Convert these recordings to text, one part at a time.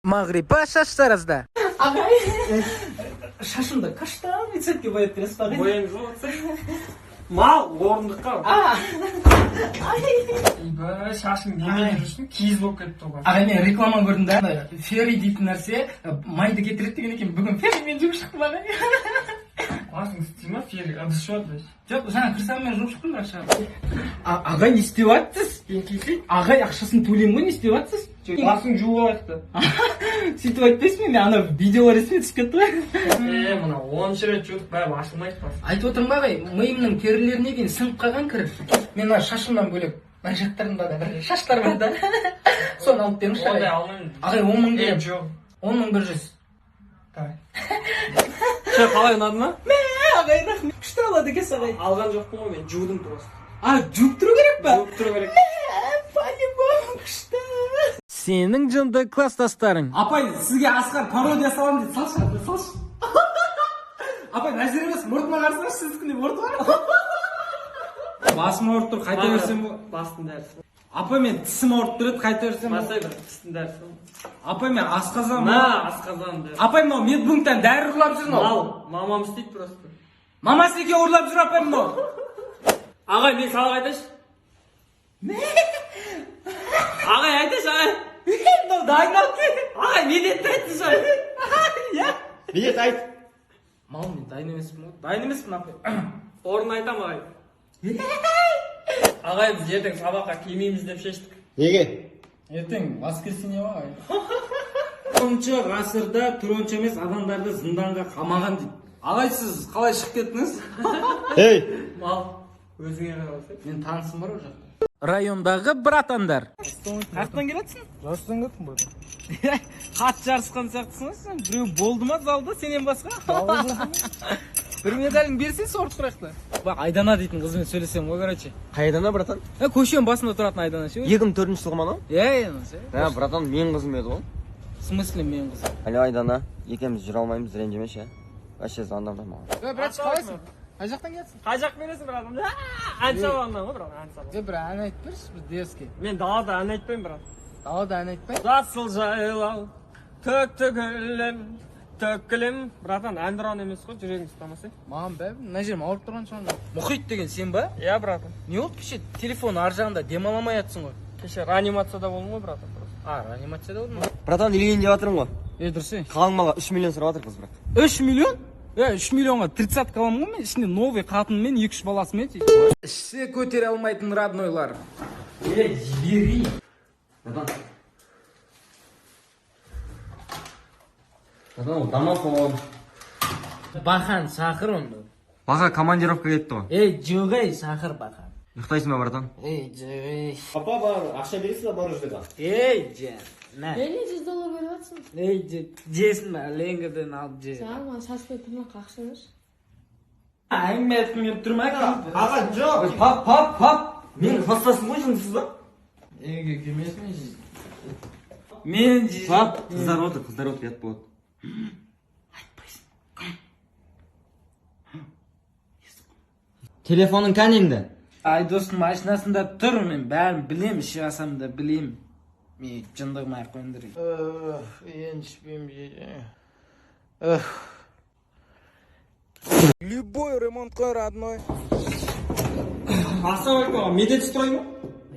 Мағрипа шаштаразда. Ағай, шашымды каштан цветке бояп бересіз ба, ағай? Бояймыз ғой, отырсай. Мал, орындыққа. Ойбай, шашың немен жүрсің? Киіз болып кетті ғой. Ағай, мен реклама көрдім да, андай ферри дейтін нәрсе майды кетіреді деген екен. Бүгін ферримен жуып шықтым, ағай. Басың істей ма, ферри? Ыдыс жуады вообще. Жоқ, жаңа кірсаммен жуып шықтым, бірақ шығар. Ағай, не істеп жатсыз? Ағай, ақшасын төлеймін ғой, не істеп жатсыз? Басың жуып алайық та. Сөйтіп айтпайсың, мен ана видеолар есіме түсіп кетті ғой. Е, мына 10-рет жудық, бәрі ашылмайды бас. Айтып отырмын ғой, ағай, миымның терілеріне дейін сіңіп қалған кір. Мен мына шашымнан бөлек мына жақтарымда да бір шаштар бар да, соны алып беріңізші. Ондай Ағай. Алмаймын. Ағай, 10 000 Е, беремін. жоқ. 10 100. Давай. Ше, қалай, ұнады ма? Мә, ағай, рахмет, күшті алады екенсіз, ағай. Алған жоқпын ғой, мен жудым просто. А, жуып тұру керек па? Жуып тұру керек. Мә, по-любому күшті. Сенің жынды класстастарың. Апай, сізге Асқар пародия саламын дейді. Салшы, апай, салшы. Апай, мына жер емес, мұртыма қарасаңызшы, сіздікіндей мұрты бар. Басым ауырып тұр, қайта берсем Бастың дәрісі. Апай, мен тісім ауырып тұр еді, қайта берсем. Басай бір тістің дәрісі. Апай, мен асқазан. На, асқазан дәрісі. Апай, мынау медпункттан дәрі ұрлап жүр мынау. Мал, мамам істейді просто. Мамасы екеуі ұрлап жүр, апай, мынау. Ағай, мен сабақ айтайыншы. Ағай, айтайыншы, ағай. Мынау дайындалып келді. Ағай, медетті айтсыншы. Иә. Медет, айт. Мал, мен дайын емеспін ғой, дайын емеспін, апай. Орын айтамын, ағай. Ағай, біз ертең сабаққа келмейміз деп шештік. Неге? Ертең воскресенье ғой, ағай. 10-ғасырда түрі емес адамдарды зынданға қамаған дейді. Ағай, сіз қалай шығып кеттіңіз? Ей. Мал, өзіңе қарасай. Мен танысым бар ол жақта. Райондағы братандар. Қаяқтан келатсың? Жарыстан кеттім, брат. Қатты жарысқан сияқтысың ғой сен. Біреу болды ма залда сенен басқа? Бір медалін берсең, сорып тұрайық та. Ба, Айдана дейтін қызбен сөйлесемін ғой, короче. Қай Айдана, братан? Е, көшенің басында тұратын Айдана ше. 2004 жылғы ма анау? Иә, ше. Ә, братан, менің қызым еді ғой. В смысле менің қызым? Алло, Айдана, екеуміз жүре алмаймыз, ренжімеші. Вообще звондама маған. Ей, братчик, қалайсың? Қай жақтан келатсың? Қай жақ бересің, братан? Ән сабағынан ғой, брат, ән сабағы. Е, бір ән айтып берші, бір дерзкий. Мен далада ән айтпаймын, брат. Далада ән айтпай. Жасыл жайлау, төкті гүлім, төккілім. Братан, ән ұран емес қой, жүрегің ұстамаса. Маған бәрібір, мына жерім ауырып тұрған шығар. Мұхит деген сен ба? Иә, братан. Не болды, кеше телефон ар жағында демала алмай жатсың ғой? Кеше реанимацияда болдым ғой, братан, просто. А, реанимацияда болдың ба? Братан, үйленейін деп жатырмын ғой. Е, дұрыс е. Қалың малға 3 миллион сұрап жатыр қыз, бірақ. 3 миллион? Е, 3 миллионға тридцатка аламын ғой мен, ішінде новый қатынымен, екі үш баласымен. Ішсе көтере алмайтын роднойлар. Е, жіберейін. Братан. Братан, ол домофон. Бахан шақыр онда. Баха командировка кетті ғой. Ей, жоқ, ей, шақыр Бахан. Ұйықтайсың ба, братан? Ей, жоқ, ей. Папа, бар, ақша бересіз ба мороженыйға? Ей, жан. Мә. Не, 100 доллар беріп жатсың? Ей, жесін ба, ленгіден алып же. Жаңа маған шаш пен тырнаққа ақша берші. Әңгіме айтқым келіп тұр ма? Аға, жоқ. Пап, пап, пап. Менің класстасым ғой, жындысыз ба? Үйге келмесін. Мен Пап, қыздар отыр, қыздар отыр, ұят болады. Айтпайсың. Телефоның кән енді? Айдостың машинасында тұр, мен бәрін білем, іше алсам да білем. Мен жынды қылмай ақ қойыңдар. Енді ішпеймін. Любой ремонт қой, родной. Ассалаумағалейкум, аға, Медет строй ма?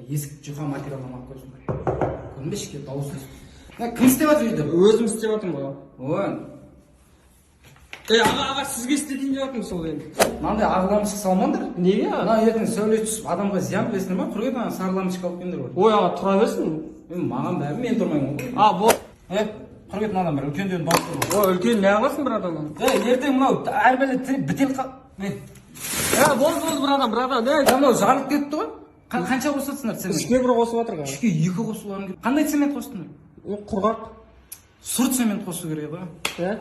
Есік жұқа материалдан алып қойсын. Көрінбеші, келіп дауыс естіп. Мына кім істеп жатыр үйде? Өзім істеп жатырмын ғой. Ой, Е, аға, аға, сізге істетейін деп жатырмын сол енді. Мынандай ақ лампочка салмаңдар. Неге, аға? Мына ертең сәуле түсіп адамға зиян, білесіңдер ма? Құр ана сары лампочка алып келіңдер ғой. Ой, аға, тұра берсін. Е, маған бәрі, мен тұрмаймын ғой. А, бол. Е, құр кет, мынадан бір үлкендердің дауысы тұр ғой. Ой, үлкен не қыласың, братан? Е, ертең мынау әр бәле бітеліп қал. Е, Е, болды, болды, братан, братан, е. мынау жарылып кетті ғой. Қанша қосып жатсыңдар цемент? Үшке бір қосып жатыр ғой. Үшке екі қосуларың керек. Қандай цемент қостыңдар? Е, құрғақ. Сұр цемент қосу керек еді ғой. Е?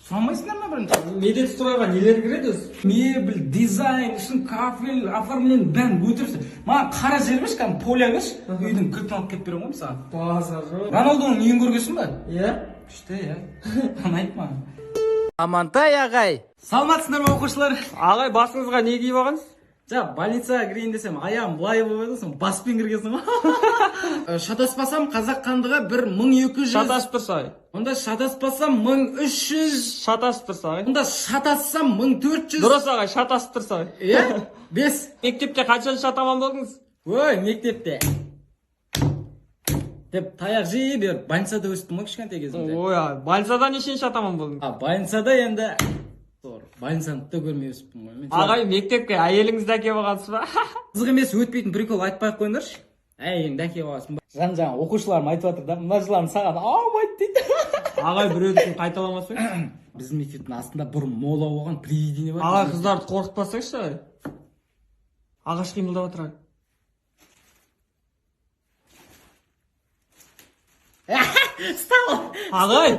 Сұрамайсыңдар ма бірінші? Медет стройға нелер кіреді өзі? Мебель, дизайн, үшін кафель, оформление, бәрін өтіріп. Маған қара жер берші, кәдімгі поля берші. Үйдің кілтін алып келіп беремін ғой мен саған. Базар жоқ. Роналдоның үйін көргенсің ба? Иә. Күшті, иә. Ұнайды маған. Амантай ағай. Саламатсыңдар ма, оқушылар? Ағай, басыңызға не киіп алғансыз? Жаңа больницаға кірейін десем, аяғым былай болып еді, соны баспен кіргенсің ғой. Шатаспасам, қазақ қандыға бір 1200. Шатасып тұрсыз, ағай. Онда шатаспасам, 1300. Шатасып тұрсыз, ағай. Онда шатассам, 1400. Дұрыс, ағай, шатасып тұрсыз, ағай. Иә, 5. Мектепте қаншаншы атаман болдыңыз? Ой, мектепте деп таяқ жей беріп, больницада өстім ғой кішкентай кезімде. Ой, ағай, больницада нешінші атаман болдыңыз? А больницада енді больницаны да көрмей өсіппін ғой мен. Ағай, мектепке әйеліңізді әкеліп алғансыз ба? Қызық емес, өтпейтін прикол айтпай ақ қойыңдаршы. Әйеліңді әкеліп аласың ба? Жан жағын оқушыларым айтып жатыр да, мына жылан саған аумайды дейді. Ағай, біреудікін қайталамасаңызшы. Біздің мектептің астында бұрын мола болған, привидение бар. Ағай, қыздарды қорқытпасаңызшы, ағай. Ағаш қимылдап жатыр, ағай. Ағай.